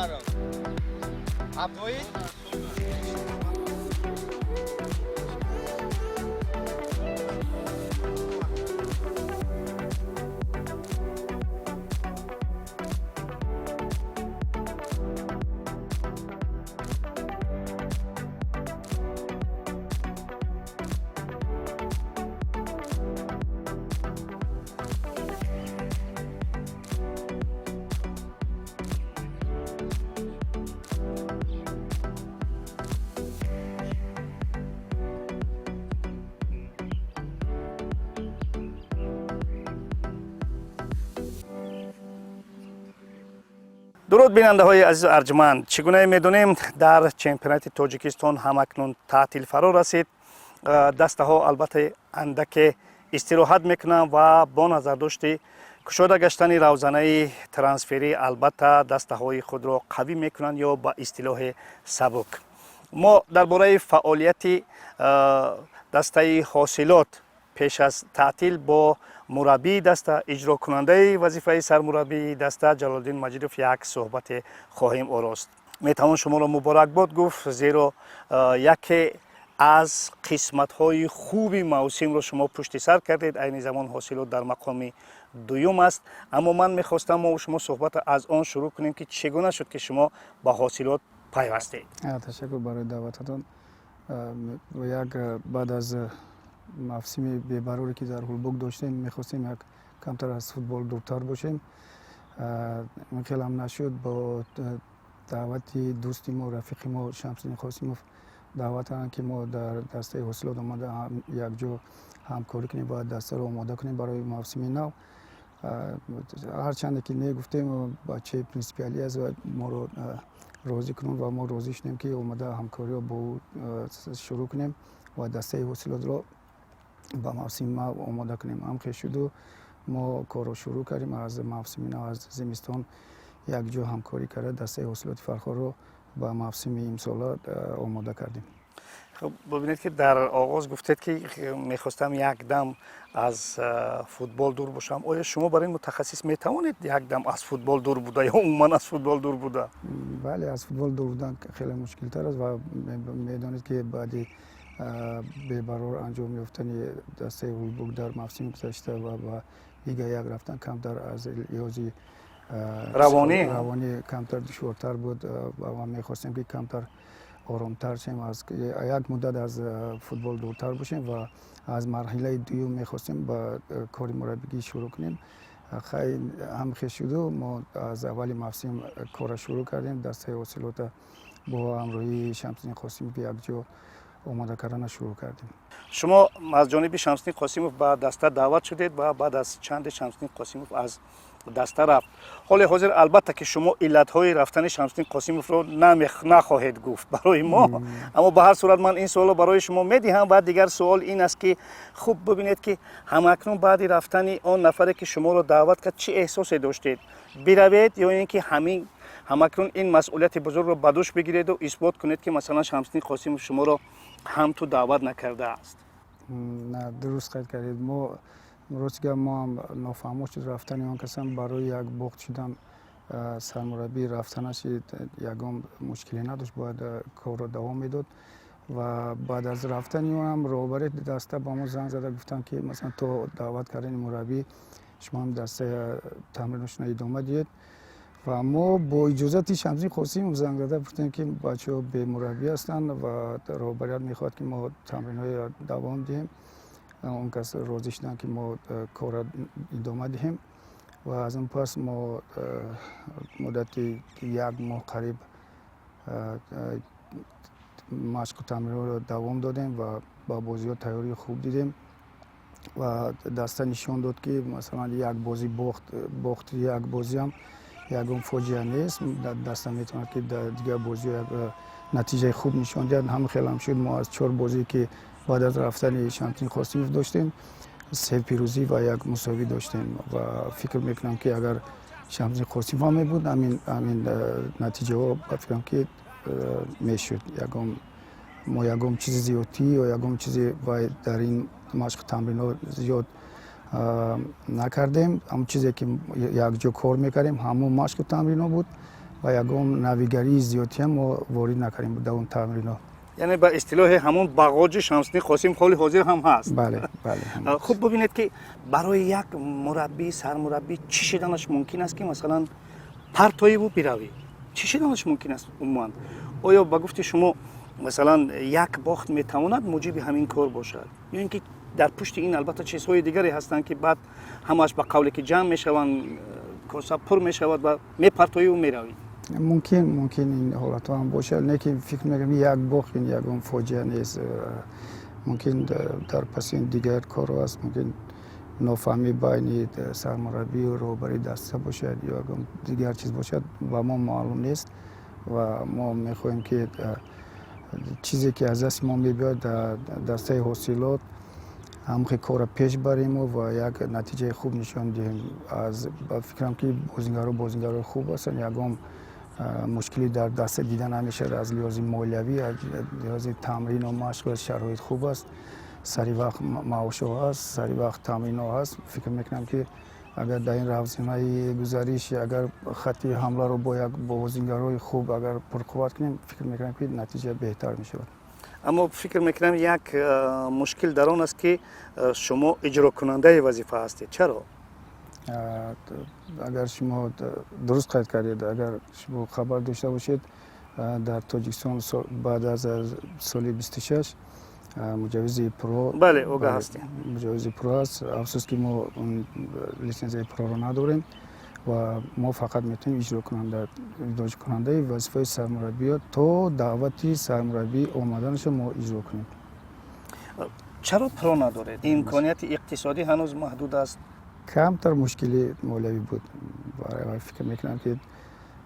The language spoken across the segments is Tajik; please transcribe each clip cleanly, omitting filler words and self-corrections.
Акбаров. Абдувоҳид. Дуруд, бинандаҳои азизу арҷманд! Чӣ гунае медонем, дар чемпионати Тоҷикистон ҳамакнун таътил фаро расид. Дастаҳо албатта андаке истироҳат мекунанд ва бо назардошти кушода гаштани равзанаи трансферӣ, албатта, дастаҳои худро қавӣ мекунанд ё ба истилоҳи сабук. Мо дар бораи фаъолияти дастаи Ҳосилот пеш аз таътил бо мураббии даста, иҷрокунандаи вазифаи сармураббии даста Ҷалолиддин Маҷидов як суҳбате хоҳем орост. Метавон шуморо муборакбод гуфт, зеро яке аз қисматҳои хуби мавсимро шумо пушти сар кардед. Айни замон Ҳосилот дар мақоми дуюм аст. Аммо ман мехостам мо шумо суҳбатро аз он шурӯъ кунем, ки чӣ гуна шуд, ки шумо ба Ҳосилот пайвастед. Ташаккур барои даъвататон. Як баъд аз мавсими бебароре, ки дар Ҳулбук доштем, мехостем як камтар аз футбол дуртар бошем. Ин хелам нашуд. Бо даъвати дӯсти мо, рафиқи мо Шамсиддин Қосимов даъват карданд, ки мо дар дастаи Ҳосилот омада якҷо ҳамкорӣ кунем ва дастаро омода кунем барои мавсими нав. Ҳарчанде ки не гуфтем, бачаи принсипиалӣ аст ва моро розӣ кунанд ва мо розӣ шудем, ки омада ҳамкориро бо ӯ шурӯъ кунем ва дастаи Ҳосилотро ба мавсими нав омода кунем. Ҳамхел шуду мо корро шурӯъ кардем. Аз мавсими нав, аз зимистон якҷо ҳамкорӣ карда, дастаи Ҳосилоти Фархорро ба мавсими имсола омода кардем. Хуб, бибинед, ки дар оғоз гуфтед, ки мехостам якдам аз футбол дур бошам. Оё шумо барои мутахассис метавонед якдам аз футбол дур буда ё умуман аз футбол дур буда? Бале, аз футбол дур будан хеле мушкилтар аст ва медонед, ки баъди бебарор анҷом ёфтани дастаи Ҳулбук дар мавсими гузашта ва ба Лига як рафтан камтар аз лиҳози равонӣ. Равонӣ камтар душвортар буд ва мехостем, ки камтар оромтар шем, аз як муддат аз футбол дуртар бошем ва аз марҳилаи дуюм мехостем ба кори мураббигӣ шурӯъ кунем. Хай, ҳамхел шуду мо аз аввали мавсим корро шурӯъ кардем, дастаи Ҳосилота бо ҳамроҳии Шамсиддин Қосимов якҷо омода кардана шурӯъ кардем. Шумо аз ҷониби Шамсиддин Қосимов ба даста даъват шудед ва баъд аз чанде Шамсиддин Қосимов аз даста рафт. Ҳоле ҳозир, албатта, ки шумо иллатҳои рафтани Шамсиддин Қосимовро нахоҳед гуфт барои мо, аммо ба ҳар сурат ман ин суолро барои шумо медиҳам. Ва дигар суол ин аст, ки хуб бибинед, ки ҳамакнун баъди рафтани он нафаре, ки шуморо даъват кард, чӣ эҳсосе доштед? Биравед ё ин ки ҳамин ҳамакнун ин масъулияти бузургро ба дӯш бигиреду исбот кунед, ки масалан Шамсиддин Қосимов шуморо ҳамту даъват накардааст? На, дуруст қайд кардед. Мо, рости гап, мо ҳам нофаҳмо шуд рафтани он касам. Барои як бохт шудан сармураббӣ рафтанаш ягон мушкиле надошт, бояд корро давом медод. Ва баъд аз рафтани он ҳам роҳбари даста ба мо занг зада гуфтанд, ки масалан то даъват кардани мураббӣ шумо ҳам дастаи тамриношона идома диҳед. Ва мо бо иҷозати Шамсиддин Қосимов занг зада гуфтем, ки бачаҳо бемураббӣ ҳастанд ва роҳбарият мехоҳад, ки мо тамринҳоро давом диҳем. Он кас розӣ шуданд, ки мо корро идома диҳем. Ва аз он пас мо муддати як моҳ қариб машқу тамринҳоро давом додем ва ба бозиҳо тайёрии хуб дидем. Ва даста нишон дод, ки масалан як бозӣ бохт, бохти як бозиам ягон фоҷиа нест, даста метавонад, ки дар дигар бозиҳо як натиҷаи хуб нишон диҳад. Ҳамин хелам шуд. Мо аз чор бозие, ки баъд аз рафтани Шамсиддин Қосимов доштем, се пирӯзӣ ва як мусовӣ доштем. Ва фикр мекунам, ки агар Шамсиддин Қосимов ҳам мебуд, ҳамин натиҷаҳо, ба фикрам, ки мешуд. Ягон мо ягон чизи зиёдтӣ ё ягон чизи вай дар ин машқу тамринҳо зиёд накардем. Ҳамон чизе, ки якҷо кор мекардем, ҳамон машқу тамринҳо буд. Ва ягон навигарии зиёдтиам мо ворид накардем дар он тамринҳо. Яъне, ба истилоҳи ҳамон бағоҷи Шамсиддин Қосим ҳоли ҳозир ҳам ҳаст. Бале. Хуб, бубинед, ки барои як мураббӣ, сармураббӣ чӣ шиданаш мумкин аст, ки масалан партоиву биравӣ? Чӣ шиданаш мумкин аст умуман? Оё, ба гуфти шумо, масалан як бохт метавонад муҷиби ҳамин кор бошад ё ин ки дар пушти ин албатта чизҳои дигаре ҳастанд, ки баъд ҳамааш ба қавле ки ҷамъ мешаванд, коса пур мешавад ва мепартоиву меравӣ? Мумкин ин ҳолатҳо ҳам бошад, лекин фикр мекунам, як бохт ин ягон фоҷиа нест. Мумкин дар паси ин дигар корҳо аст, мумкин нофаҳмӣ байни сармураббию роҳбари даста бошад ё ягон дигар чиз бошад, ба мо маълум нест. Ва мо мехоҳем, ки чизе ки аз дасти мо мебиёяд, дар дастаи Ҳосилот ҳамхел корро пеш барему ва як натиҷаи хуб нишон диҳем. Аз ба фикрам, ки бозингарҳо бозингарҳои хуб ҳастанд, ягон мушкилӣ дар даста дида намешавад. Аз лиҳози молиявӣ, аз лиҳози тамрину машқ шароит хуб аст, сари вақт маошҳо ҳаст, сари вақт тамринҳо ҳаст. Фикр мекунам, ки агар дар ин равзинаи гузариш, агар хатти ҳамларо бо як бозингарҳои хуб агар пурқувват кунем, фикр мекунам, ки натиҷа беҳтар мешавад. Аммо фикр мекунам, як мушкил дар он аст, ки шумо иҷрокунандаи вазифа ҳастед. Чаро? Агар шумо дуруст қайд кардед, агар шумо хабар дошта бошед, дар Тоҷикистон баъд аз соли 26 муҷаввизи ПРО. Бале, огаҳ ҳастем. Муҷаввизи ПРО аст. Афсӯс, ки мо литсензияи ПРО-ро надорем ва мо фақат метавонем иҷрокунандаи вазифаи сармураббиё то даъвати сармураббӣ омаданашо мо иҷро кунем. Чаро ПРО надоред? Имконияти иқтисодӣ ҳанӯз маҳдуд аст? Камтар мушкили молиявӣ буд. Фикр мекунам, ки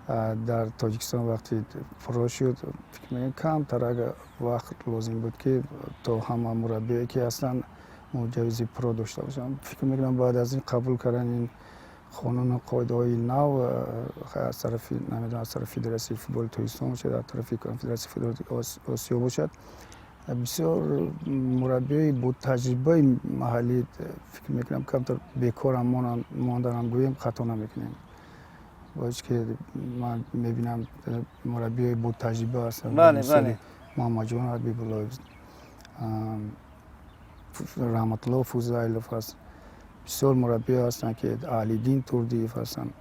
дар Тоҷикистон вақте ПРО шуд, фикр мекунам, камтар вақт лозим буд, ки то ҳама мураббие ки ҳастанд, муҷаввизи ПРО дошта бошанд. Фикр мекунам, баъд аз ин қабул кардани ин қонуну қоидаҳои нав аз тарафи, намедонам, аз тарафи Федератсияи футболи Тоҷикистон бошад, аз тарафи Конфедератсияи футболи Осиё бошад, бисёр мураббиёи бо таҷрибаи маҳаллӣ, фикр мекунам, камтар бекорам монданам гӯем, хато намекунем. Боис ки ман мебинам, мураббиёи бо таҷриба ҳастанд, Муҳаммадҷон Ҳабибуллоев, Раҳматулло Фузайлов ҳаст, бисёр мураббиё ҳастанд, ки Аҳлиддин Турдиев ҳастанд,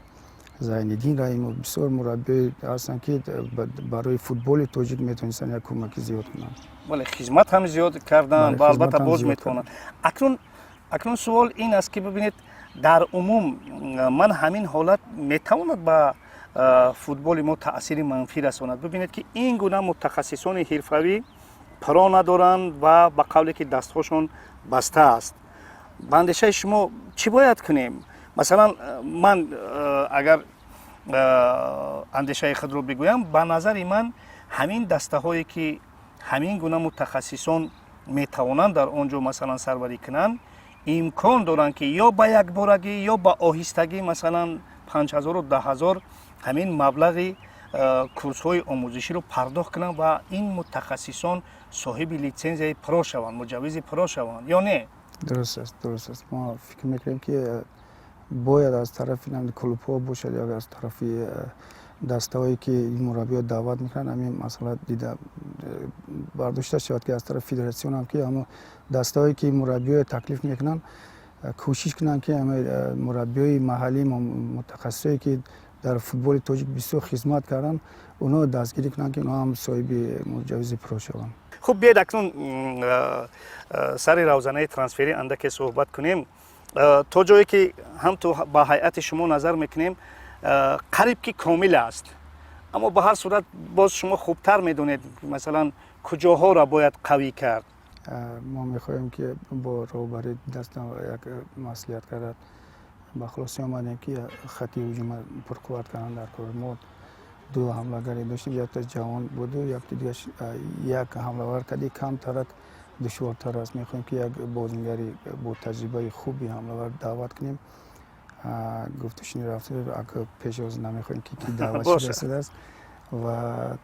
Зайниддин Раҳимов, бисёр мураббиё ҳастанд, ки барои футболи тоҷик метавонистанд як кӯмаки зиёд кунанд. Бале, хизмат ҳам зиёд карданд ва албатта боз метавонанд. Акнун суол ин аст, ки бибинед, дар умум ман ҳамин ҳолат метавонад ба футболи мо таъсири манфӣ расонад. Бибинед, ки ин гуна мутахассисони ҳирфавӣ ПРО надоранд ва ба қавле ки дастҳошон баста аст. Ба андешаи шумо, чӣ бояд кунем? Масалан, ман агар андешаи худро бигӯям, ба назари ман, ҳамин дастаҳое ки ҳамин гуна мутахассисон метавонанд дар он ҷо масалан сарварӣ кунанд, имкон доранд, ки ё ба якборагӣ, ё ба оҳистагӣ, масалан 5000-у 10 000 ҳамин маблағи курсҳои омӯзиширо пардохт кунанд ва ин мутахассисон соҳиби литсензияи ПРО шаванд, муҷаввизи ПРО шаванд, ё не? Дуруст аст. Мо фикр мекунем, ки бояд аз тарафи клубҳо бошад ё аз тарафи дастаҳое ки ин мураббиё даъват мекунанд, ҳамин масъала дида бардошта шавад, ки аз тарафи федератсионам, ки ҳамо дастаҳое ки мураббиёе таклиф мекунанд, кӯшиш кунанд, ки ҳама мураббиёи маҳаллӣ, мутахассисое ки дар футболи тоҷик бисёр хизмат карданд, онҳоро дастгирӣ кунанд, ки онҳо ҳам соҳиби муҷаввизи ПРО шаванд. Хуб, биёед акнун сари равзанаи трансферӣ андаке суҳбат кунем. То ҷое ки ҳам ту ба ҳайати шумо назар мекунем, қариб ки комил аст, аммо ба ҳар сурат боз шумо хубтар медонед, масалан куҷоҳоро бояд қавӣ кард. Мо мехоҳем, ки бо роҳбари даста як маслиҳат карда, ба хулоса омадем, ки хатти ҳуҷума пурқувват кардан дар кор. Мо ду ҳамлагаре доштем, якта ҷавон буду, якти дигаш як ҳамлавар кади камтарак душвортар аст. Мехоҳем, ки як бозингари бо таҷрибаи хуби ҳамлавар даъват кунем. Гуфтушунӣ рафта, пешоз намехоҳем, ки даъват шуда истодааст ва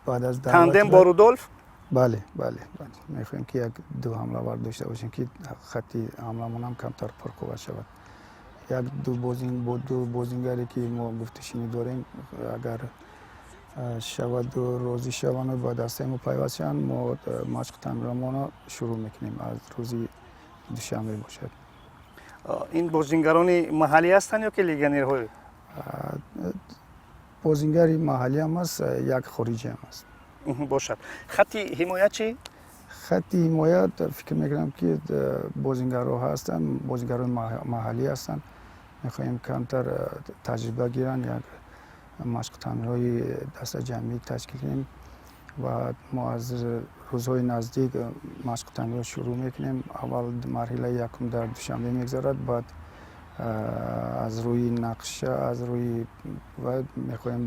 баъд аз тандем бо Рудолф. Бале, мехоҳем, ки як ду ҳамлавар дошта бошем, ки хатти ҳамламонам камтар пурқувват шавад. Як ду бозин бо ду бозингаре ки мо гуфтушунӣ дорем, агар Шаваду розӣ шаванду ба дастаи мо пайваст шаванд, мо машқу тамриномонро шурӯъ мекунем, аз рӯзи душанбе бошад. Ин бозингарони маҳаллӣ ҳастанд ё ки легионерҳои? Бозингари маҳаллиам аст, як хориҷиам аст. Бошад. Хатти ҳимоя чӣ? Хатти ҳимоя, фикр мекунам, ки бозингарҳо ҳастанд, бозингарони маҳаллӣ ҳастанд. Мехоҳем камтар таҷриба гиранд, як машқу тамринҳои дастаҷамъӣ ташкил кунем ва мо аз рӯзҳои наздик машқу тамринро шурӯъ мекунем. Аввал марҳилаи якум дар Душанбе мегузарад, баъд аз рӯи нақша, аз рӯи ва мехоҳем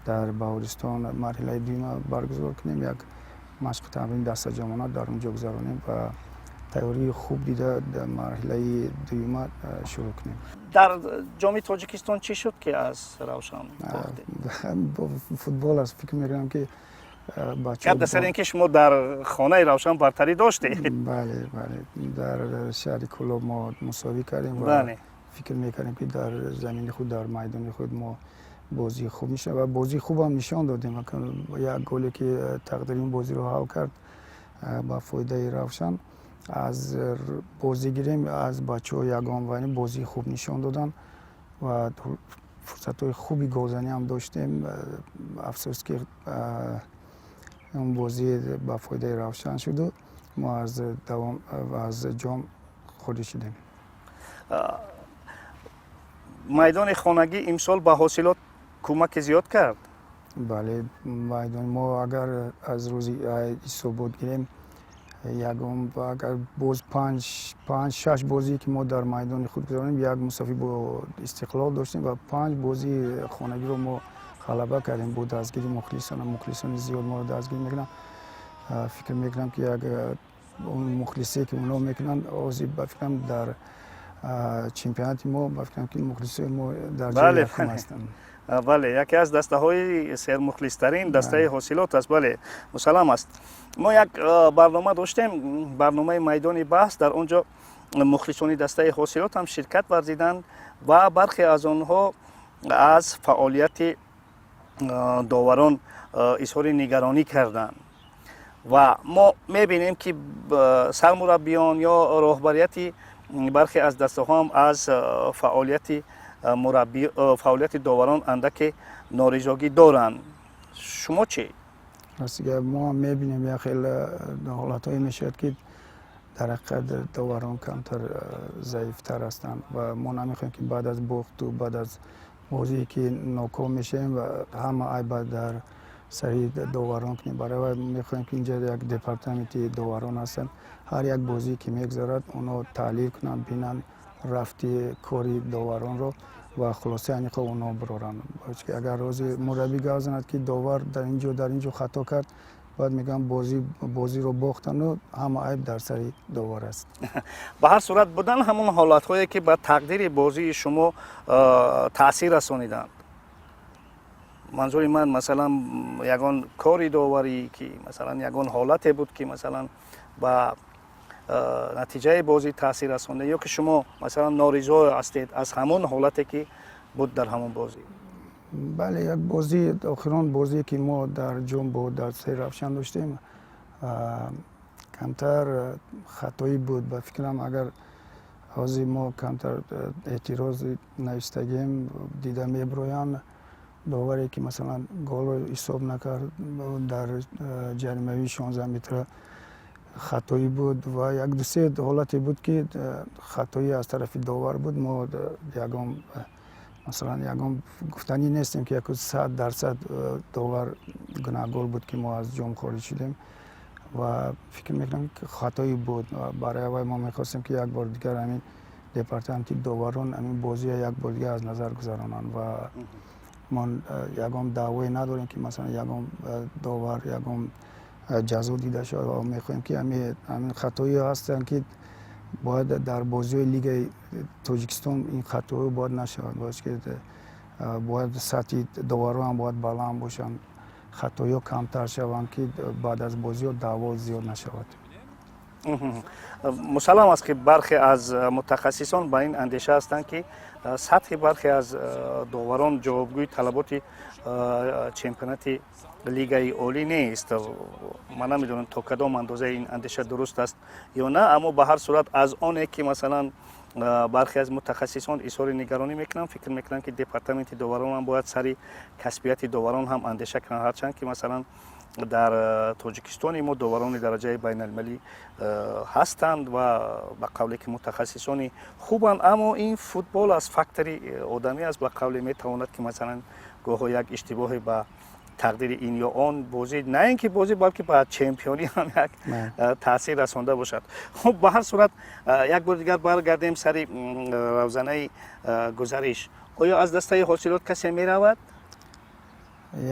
дар Баҳористон марҳилаи дуюма баргузор кунем, як машқу тамрини дастаҷамъона дар он ҷо гузаронем ва тайёрии хуб дида, дар марҳилаи дуюма шурӯъ кунем. Дар Ҷоми Тоҷикистон чӣ шуд, ки аз Равшан бохтед? Футбол аст, фикр мекунам, ки гап дар сари ин ки шумо дар хонаи Равшан бартарӣ доштед. Бале, дар шаҳри Кӯлоб мо мусовӣ кардем ва фикр мекардем, ки дар замини худ, дар майдони худ мо бозии хуб мешавад ва бозии хубам нишон додем. Як голе, ки тақдири ин бозиро ҳал кард ба фоидаи Равшан. Аз бозӣ гирем, аз бачаҳо ягон вайни бозии хуб нишон доданд ва фурсатҳои хуби голзанӣ ҳам доштем. Афсӯс, ки он бозӣ ба фоидаи Равшан шуду мо аз давом аз ҷом хориҷ шудем. Майдони хонагӣ имсол ба Ҳосилот кӯмаки зиёд кард? Бале, майдони мо, агар аз рӯзи ҳисобот гирем, ягон агар боз панҷ шаш бозие, ки мо дар майдони худ гузаронем, як мусовӣ бо Истиқлол доштем ва панҷ бозии хонагиро мо ғалаба кардем бо дастгири мухлисон. Мухлисони зиёд моро дастгирӣ мекунанд. Фикр мекунам, ки як он мухлисе, ки онҳо мекунанд, ҳозир, ба фикрам, дар чемпионати мо, ба фикрам, ки мухлисои мо дар ҷои якум ҳастанд. Бале, яке аз дастаҳои сермухлистарин дастаи Ҳосилот аст. Бале, мусаллам аст. Мо як барнома доштем, барномаи «Майдони баҳс». Дар он ҷо мухлисони дастаи Ҳосилот ҳам ширкат варзиданд ва бархе аз онҳо аз фаъолияти доварон изҳори нигаронӣ карданд. Ва мо мебинем, ки сармураббиён ё роҳбарияти бархе аз дастаҳо ҳам аз фаъолияти мурабби, фаъолияти доварон андаке норизогӣ доранд. Шумо чӣ? Рости гап, мо ҳам мебинем, як хел ҳолатҳое мешавад, ки дар ҳақиқат доварон камтар заифтар ҳастанд ва мо намехоҳем, ки баъд аз бохту баъд аз бозие, ки ноком мешавем, ва ҳама айба дар сари доварон кунем. Барои вай мехоҳем, ки инҷа як департаменти доварон ҳастанд, ҳар як бозие, ки мегузарад, онҳо таҳлил кунанд, бинанд рафти кори доваронро ва хулосаи аниқро онҳо бироранд. Агар рӯзи мураббӣ гап занад, ки довар дар ин ҷо хато кард, баъд мегӯям, бозиро бохтану ҳама айб дар сари довар аст. Ба ҳар сурат, будан ҳамон ҳолатҳое, ки ба тақдири бозии шумо таъсир расониданд? Манзури ман, масалан, ягон кори доварӣ, ки масалан, ягон ҳолате буд, ки масалан, ба натиҷаи бозӣ таъсир расонда, ё ки шумо, масалан, норизо ҳастед аз ҳамон ҳолате, ки буд дар ҳамон бозӣ? Бале, як бозӣ, охирон бозие, ки мо дар ҷом бо дастаи Равшан доштем, камтар хатоӣ буд. Ба фикрам, агар ҳозир мо камтар эътироз навистагем, дида мебироянд. Доваре, ки масалан, голро ҳисоб накард дар ҷаримавии 16 метра, хатоӣ буд ва як дусе ҳолате буд, ки хатоӣ аз тарафи довар буд. Мо ягон, масалан, ягон гуфтанӣ нестем, ки яку 100% довар гунаҳгор буд, ки мо аз ҷом хориҷ шудем, ва фикр мекунам, ки хатоӣ буд. Барои вай мо мехостем, ки як бори дигар ҳамин департаменти доварон ҳамин бозия як бори дигар аз назар гузаронанд. Ва мо ягон даъвое надорем, ки масалан, ягон довар ягон ҷазо дида шавад, ва мехоҳем, ки ҳамин хатоиҳо ҳастанд, ки бояд дар бозиҳои Лигаи Тоҷикистон ин хатоҳо бояд нашавад. Бояд ки бояд сатҳи доварон ҳам бояд баланд бошанд, хатоиҳо камтар шаванд, ки баъд аз бозиҳо даъво зиёд нашавад. Мусаллам аст, ки бархе аз мутахассисон ба ин андеша ҳастанд, ки сатҳи бархе аз доварон ҷавобгӯи талаботи чемпионати Лигаи Олӣ нест. Ман намедонам, то кадом андоза ин андеша дуруст аст ё на, аммо ба ҳар сурат, аз оне ки, масалан, бархе аз мутахассисон изҳори нигаронӣ мекунанд, фикр мекунанд, ки департаменти доварон ҳам бояд сари касбияти доварон ҳам андеша кунанд, ҳарчанд ки, масалан, дар Тоҷикистони мо доварони дараҷаи байналмилалӣ ҳастанд ва ба қавле ки мутахассисони хубанд, аммо ин футбол аз фактори одамӣ аст. Ба қавле метавонад, ки, масалан, гоҳо як иштибоҳе ба тақдири ин ё он бозӣ, на ин ки бозӣ, балки ба чемпионӣ ҳам як таъсир расонда бошад. Хуб, ба ҳар сурат, як бори дигар баргардем сари равзанаи гузариш. Оё аз дастаи Ҳосилот касе меравад?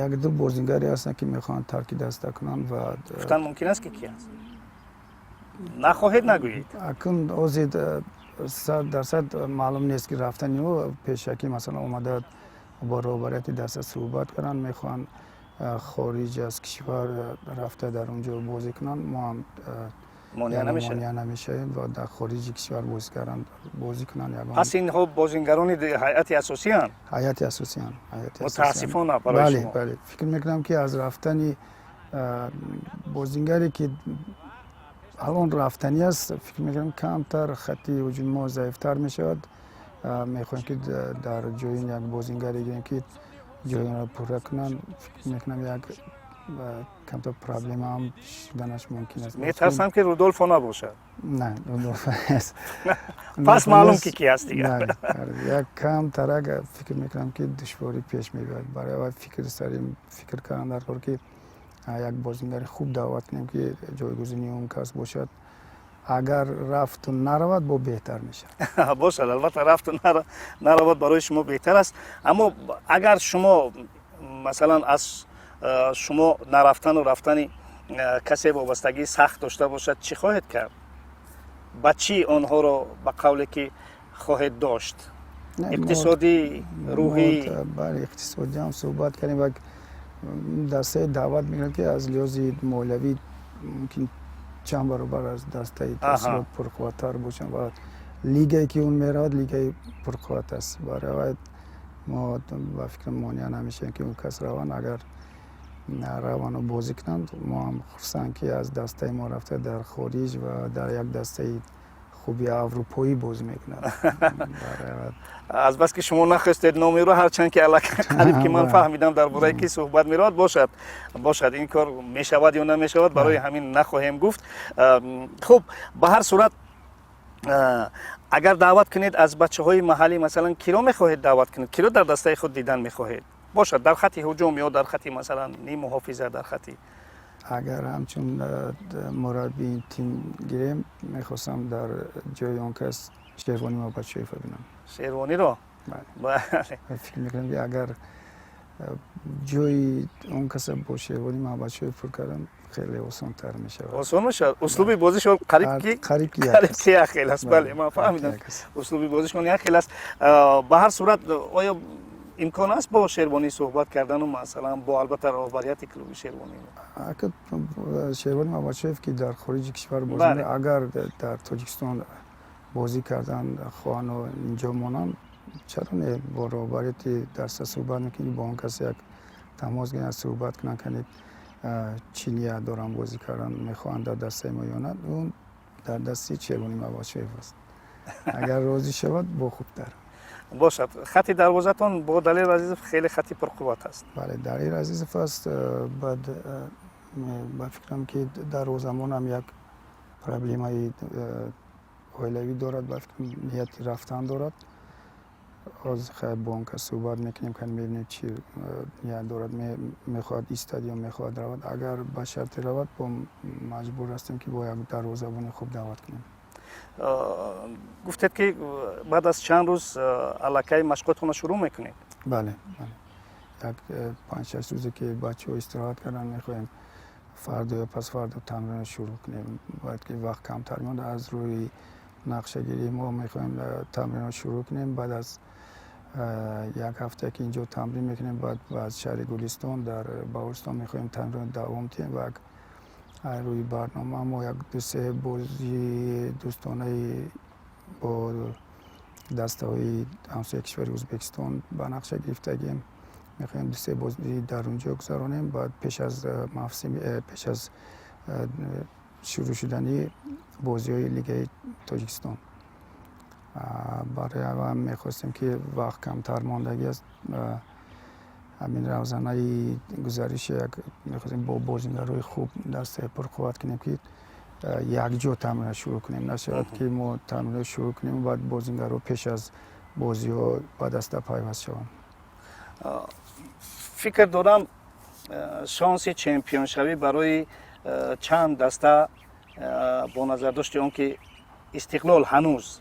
Як ду бозингаре ҳастанд, ки мехоҳанд тарки даста кунанд ва Гуфтан мумкин аст, ки ки аст? Нахоҳед, нагӯед. Акун ҳозир 100% маълум нест, ки рафтани ӯ. Пешакӣ, масалан, омада бо роҳбарияти даста суҳбат карданд, мехоҳанд хориҷ аз кишвар рафта, дар он ҷо бозӣ кунанд. Мо ҳам монеа намешавад. Монеа намешавем ва дар хориҷи кишвар бозӣ кардан, бозӣ кунанд ягон. Пас инҳо бозингарони ҳайати асосиянд? Ҳайати асосиянд. Мутаассифона барои шумо. Бале, фикр мекунам, ки аз рафтани бозингаре, ки алон рафтанӣ аст, фикр мекунам, камтар хатти ҳуҷуми мо заифтар мешавад. Мехоҳем, ки дар ҷои ин як бозингаре гирем, ки ҷои онро пурра кунанд. Фикр мекунам, як камтар проблема ҳам шуданаш мумкин аст. Метарсам, ки Рудолфо набошад. Не, Рудолфо нест. Пас маълум, ки ки аст дигар. Як камтарак фикр мекунам, ки душворӣ пеш мебиёяд. Барои аввал фикр сари фикр кардан дар кор, ки як бозингари хуб даъват кунем, ки ҷойгузини он кас бошад. Агар рафту наравад, бо беҳтар мешавад. Бошад, албатта, рафту наравад, барои шумо беҳтар аст. Аммо агар шумо, масалан, аз шумо нарафтану рафтани касе вобастагии сахт дошта бошад, чӣ хоҳед кард? Ба чӣ онҳоро, ба қавле ки, хоҳед дошт? Иқтисодӣ, рӯҳӣ? Бале, иқтисодӣ ҳам суҳбат кардем ва дастаи даъват мекунад, ки аз лиҳози молиявӣ мумкин чанд баробар аз дастаи Ҳосилот пурқувваттар бошанд ва лигае, ки он меравад, лигаи пурқувват аст. Барои вай мо, ба фикрам, монеа намешавем, ки он кас раванд. Агар равану бозӣ кунанд, мо ҳам хурсанд, ки аз дастаи мо рафта, дар хориҷ ва дар як дастаи хуби аврупоӣ бозӣ мекунад. Азбаски шумо нахостед номеро, ҳарчанд ки аллакай қариб ки ман фаҳмидам, дар бораи ки суҳбат меравад. Бошад, бошад, ин кор мешавад ё намешавад, барои ҳамин нахоҳем гуфт. Хуб, ба ҳар сурат, агар даъват кунед аз бачаҳои маҳаллӣ, масалан, киро мехоҳед даъват кунед? Киро дар дастаи худ дидан мехоҳед? Бошад, дар хатти ҳуҷум ё дар хатти, масалан, ним муҳофиза, дар хатти Агар ҳамчун мураббии тим гирем, мехостам дар ҷои он кас Шервони Мабачоева бинам. Шервониро? Фикр мекунам, ки агар ҷои он каса бо Шервони Мабачоев пур кардан, хеле осонтар мешавад. Осон мешавад. Услуби бозишон қариб ки қариб ки як хел аст. Бале, ман фаҳмидам, услуби бозишон як хел аст. Ба ҳар сурат, оё имкон аст бо Шервонӣ суҳбат кардану, масалан, бо, албатта, роҳбарияти клуби Шервонӣ? Шервони Мабачоев, ки дар хориҷи кишвар бозӣ, агар дар Тоҷикистон бозӣ кардан хоҳану инҷо монанд, чаро не? Бо роҳбарияти даста суҳбат мекунем, бо он кас як тамос гиранд, суҳбат кунанд, кани чӣ ният доранд, бозӣ кардан мехоҳанд дар дастаи мо ё на. Он дар дасти Шервони Мабачоев аст. Агар розӣ шавад, бо хубтар. Бошад. Хати дарвозатон бо Далер Азизов хеле хати пурқувват аст. Бале, Далер Азизов аст. Баъд, ба фикрам, ки дарвозамонам як проблемаи оилавӣ дорад, ба фикрам, нияти рафтан дорад. Ҳозир, хайр, бо он кас суҳбат мекунем, кани мебинем, чӣ ният дорад, мехоҳад истад ё мехоҳад равад. Агар ба шарте равад, бо маҷбур ҳастем, ки бо як дарвозабони хуб даъват кунем. Гуфтед, ки баъд аз чанд рӯз аллакай машқотонро шурӯъ мекунед. Бале, як 5-6 рӯзе, ки бачаҳо истироҳат карданд, мехоҳем фардо ё пасфардо тамринро шурӯъ кунем. Бояд ки вақт камтар монда. Аз рӯи нақшагирии мо мехоҳем тамринро шурӯъ кунем. Баъд аз як ҳафта, ки инҷо тамрин мекунем, баъд аз шаҳри Гулистон, дар Баҳористон мехоҳем тамринро давом диҳем ва Рӯи барнома мо як ду-се бозии дӯстонаи бо дастаҳои ҳамсояи кишвари Ӯзбекистон ба нақша гирифтагем. Мехоҳем ду-се бозӣ дар он ҷо гузаронем, баъд пеш аз мавсими, пеш аз шурӯъ шудани бозиҳои Лигаи Тоҷикистон. Барои аввал мехостем, ки вақт камтар мондагӣ аст, ҳамин равзанаи гузариши як мехостем бо бозингарои хуб дастаи пурқувват кунем, ки якҷо тамринро шурӯъ кунем. Нашавад, ки мо тамринро шурӯъ кунем, баъд бозингаро пеш аз бозиҳо ба даста пайваст шаванд. Фикр дорам, шонси чемпионшавӣ барои чанд даста, бо назардошти он ки Истиқлол ҳанӯз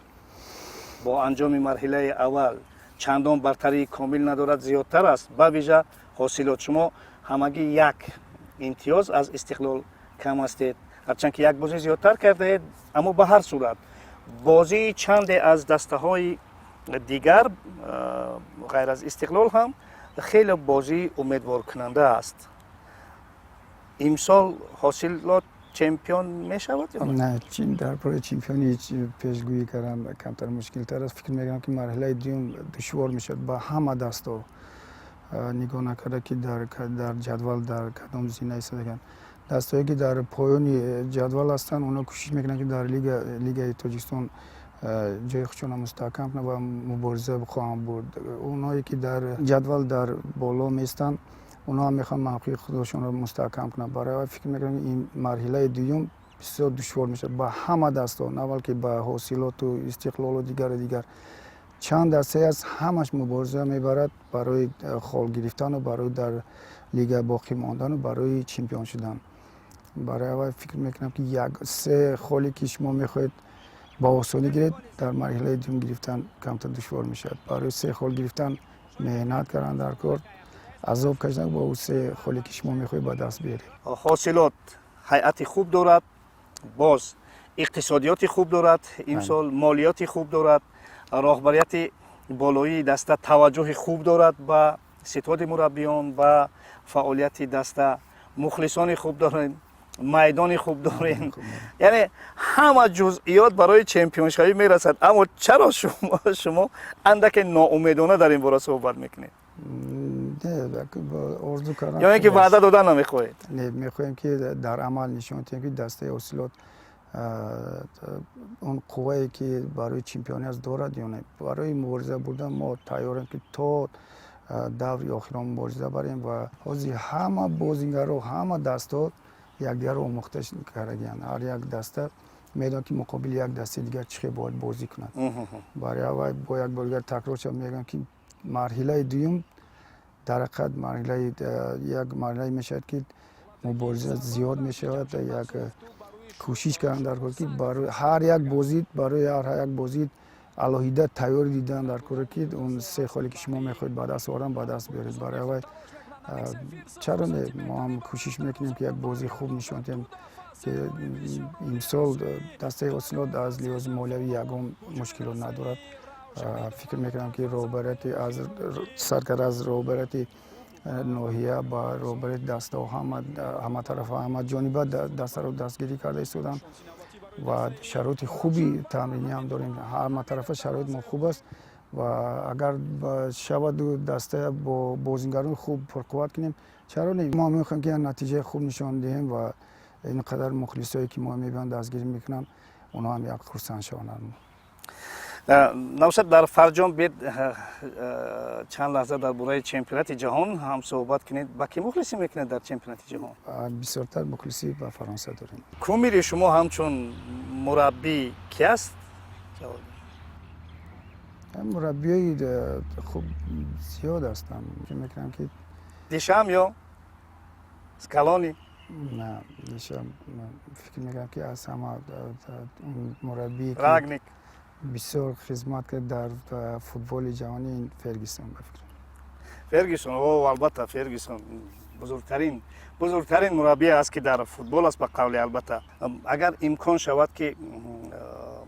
бо анҷоми марҳилаи аввал чандон бартарии комил надорад, зиёдтар аст. Ба вижа Ҳосилот, шумо ҳамагӣ як имтиёз аз Истиқлол кам ҳастед, ҳарчанд ки як бозӣ зиёдтар кардаед. Аммо ба ҳар сурат бозии чанде аз дастаҳои дигар ғайр аз Истиқлол ҳам хеле бозии умедворкунанда аст. Имсол Ҳосилот чемпион мешавад ё не? Дар бораи чемпионӣ пешгӯӣ кардан камтар мушкилтар аст. Фикр мекунам, ки марҳилаи дуюм душвор мешавад ба ҳама дастҳо, нигоҳ накарда, ки дар ҷадвал дар кадом зина истодаганд. Дастҳое, ки дар поёни ҷадвал ҳастанд, онҳо кӯшиш мекунанд, ки дар Лигаи Тоҷикистон ҷои худшонро мустаҳкам кунанд ва мубориза хоҳанд бурд. Онҳое, ки дар ҷадвал дар боло меистанд, онҳо ҳам мехоҳанд мавқеи худашонро мустаҳкам кунанд. Барои ҳамин фикр мекунам, ин марҳилаи дуюм бисёр душвор мешавад ба ҳама дастҳо, на балки ба Ҳосилоту Истиқлолу дигару дигар. Чанд дастае аст, ҳамаш мубориза мебарад барои хол гирифтану барои дар лига боқӣ мондану барои чемпион шудан. Барои аввал фикр мекунам, ки як се холе, ки шумо мехоҳед ба осонӣ гиред, дар марҳилаи дуюм гирифтан камтар душвор мешавад. Барои се хол гирифтан меҳнат кардан дар кор, азоб кашидан, бо ӯ се холе, ки шумо мехоҳед, ба даст биёред. Ҳосилот ҳайати хуб дорад, боз иқтисодиёти хуб дорад, имсол молиёти хуб дорад, роҳбарияти болоии даста таваҷҷӯҳи хуб дорад ба ситоди мураббиён, ба фаъолияти даста, мухлисони хуб дорем, майдони хуб дорем, яъне ҳама ҷузъиёт барои чемпионшавӣ мерасад. Аммо чаро шумо андаке ноумедона дар ин бора суҳбат мекунед? Орзу кардан ё ин ки ваъда додан намехоҳед? Не, мехоҳем, ки дар амал нишон диҳем, ки дастаи Ҳосилот он қуввае, ки барои чемпионӣ аст, дорад ё не. Барои мубориза бурдан мо тайёрем, ки то даври охирон мубориза барем. Ва ҳозир ҳама бозингаро, ҳама дастҳо якдигарро омӯхта кардагианд. Ҳар як даста медонад, ки муқобили як дастаи дигар чӣ хел бояд бозӣ кунад. Барои аввал бо як бор дигар такрор шавад, мегӯям, ки марҳилаи дуюм дар ҳақиқат марҳилаи як марҳилае мешавад, ки мубориза зиёд мешавад. Як кӯшиш кардан дар кор, ки барои ҳар як бозӣ, барои ҳар як бозӣ алоҳида тайёрӣ дидан дар коре, ки он се холе, ки шумо мехоҳед ба даст овардан, ба даст биёред. Барои аввал чаро не, мо ҳам кӯшиш мекунем, ки як бозии хуб нишон диҳем, ки имсол дастаи Ҳосилот аз лиҳози молиявӣ ягон мушкилот надорад. Фикр мекунам, ки роҳбарияти аз саркарда, аз роҳбарияти ноҳия ба роҳбарияти дастаҳо, ҳаматарафа, ҳамаҷониба дастаро дастгирӣ карда истоданд ва шароити хуби тамринӣ ҳам дорем. Ҳаматарафа шароит мо хуб аст ва агар шаваду даста бо бозингарони хуб пурқувват кунем, чаро не? Мо мехоҳем, ки як натиҷаи хуб нишон диҳем ва ин қадар мухлисое, ки мо мебиёнд, дастгирӣ мекунанд, онҳо ҳам як хурсанд шаванд. Навшад, дар фарҷом бед чанд лаҳза дар бораи чемпионати ҷаҳон ҳам суҳбат кунед. Ба кӣ мухлисӣ мекунед дар чемпионати ҷаҳон? Бисёртар мухлисӣ ба Фаронса дорем. Кумири шумо ҳамчун мураббӣ ки аст? Мураббиёи хуб зиёд ҳастанд. Фикр мекунам, ки Дешам ё Скалони? На, Дешам, фикр мекунам, ки аз ҳама мураббие Рангник? бисёр хизмат кард дар футболи ҷаҳонӣ, Фергюсон, ба фикр. Фергюсон, о, албатта, Фергюсон бузургтарин мураббие аст, ки дар футбол аст, ба қавли. Албатта, агар имкон шавад, ки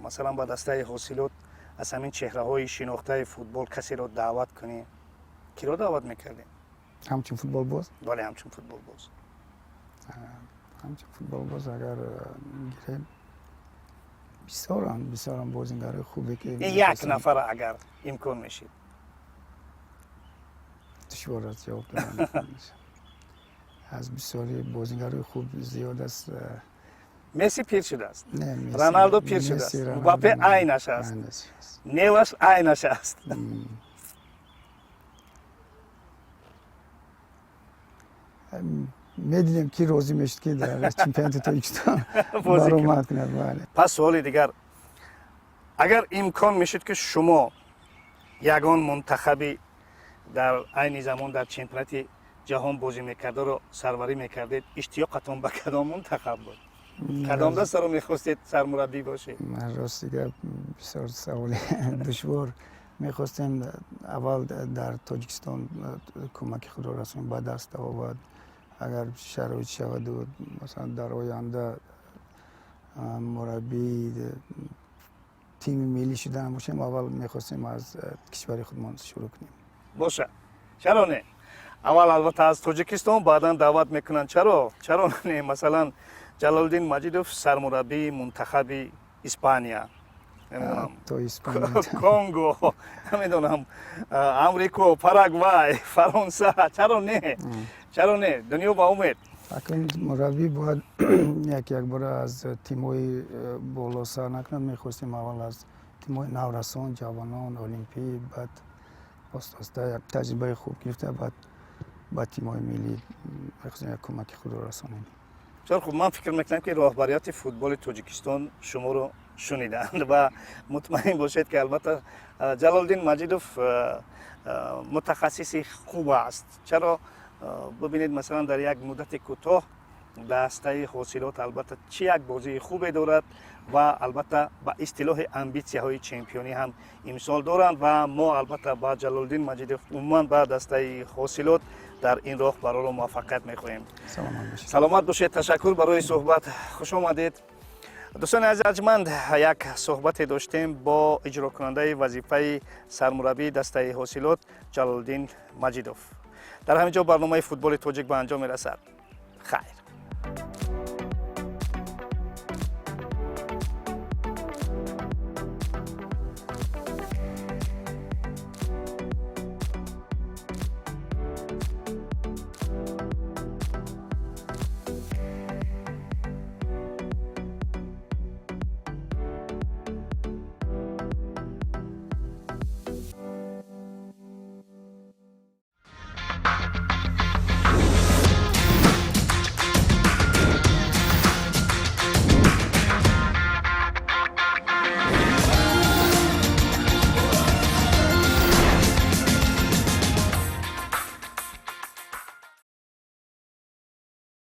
масалан ба дастаи Ҳосилот аз ҳамин чеҳраҳои шинохтаи футбол касеро даъват кунӣ, киро даъват мекардем? Ҳамчун футболбоз? Бале, ҳамчун футболбоз. Ҳамчун футболбоз агар гирем, бисёранд, бисёранд бозингарои хубе ки Як нафара агар имкон мешид. Душвор аст ҷавоб додан. Аз бисёри бозингарои хуб зиёд аст. Месси пир шудааст, Роналдо пир шудааст, Мбаппе айнаш аст, Неваш айнаш аст. Медидем, ки розӣ мешуд, ки дар чемпионати Тоҷикистон баромад кунад, бале. Пас суоли дигар: агар имкон мешуд, ки шумо ягон мунтахаби дар айни замон дар чемпионати ҷаҳон бозӣ мекардаро сарварӣ мекардед, иштиёқатон ба кадом мунтахаб буд? Кадом дастаро мехостед сармураббӣ бошед? Рости гап, бисёр саволи душвор. Мехостем аввал дар Тоҷикистон кӯмаки худро расонем ба дастаҳо, баъд агар шароит шаваду, масалан, дар оянда мураббии тими миллӣ шудан бошем, аввал мехостем аз кишвари худмон шурӯъ кунем. Боша, чаро не? Аввал, албатта, аз Тоҷикистон, баъдан даъват мекунанд. Чаро не? Масалан, Ҷалолиддин Маҷидов, сармураббии мунтахаби Испания, намедонам, Конго, намедонам, Амрико, Парагвай, Фаронса. Чаро не? Чаро не? Дунё ба умед. Акун мураббӣ бояд як якбора аз тимҳои боло сар накунад. Мехостем аввал аз тимҳои наврасон, ҷавонон, олимпӣ, баъд оста оста як таҷрибаи хуб гирифта, баъд ба тимҳои миллӣ мехостем як кӯмаки худро расонем. Бисёр хуб. Ман фикр мекунам, ки роҳбарияти футболи Тоҷикистон шуморо шуниданд ва мутмаин бошед, ки албатта Ҷалолиддин Маҷидов мутахассиси хуб аст. Чаро, бибинед, масалан, дар як муддати кӯтоҳ дастаи Ҳосилот, албатта, чӣ як бозии хубе дорад ва, албатта, ба истилоҳи амбитсияҳои чемпионӣ ҳам имсол доранд. Ва мо, албатта, ба Ҷалолиддин Маҷидов, умуман ба дастаи Ҳосилот дар ин роҳ бароро муваффақият мехоҳем. Саломат бошед. Ташаккур барои суҳбат, хуш омадед. Дӯстони азиз арҷманд, як суҳбате доштем бо иҷрокунандаи вазифаи сармураббии дастаи Ҳосилот Ҷалолиддин Маҷидов. Дар ҳамин ҷо барномаи «Футболи тоҷик» ба анҷом мерасад. Хайр.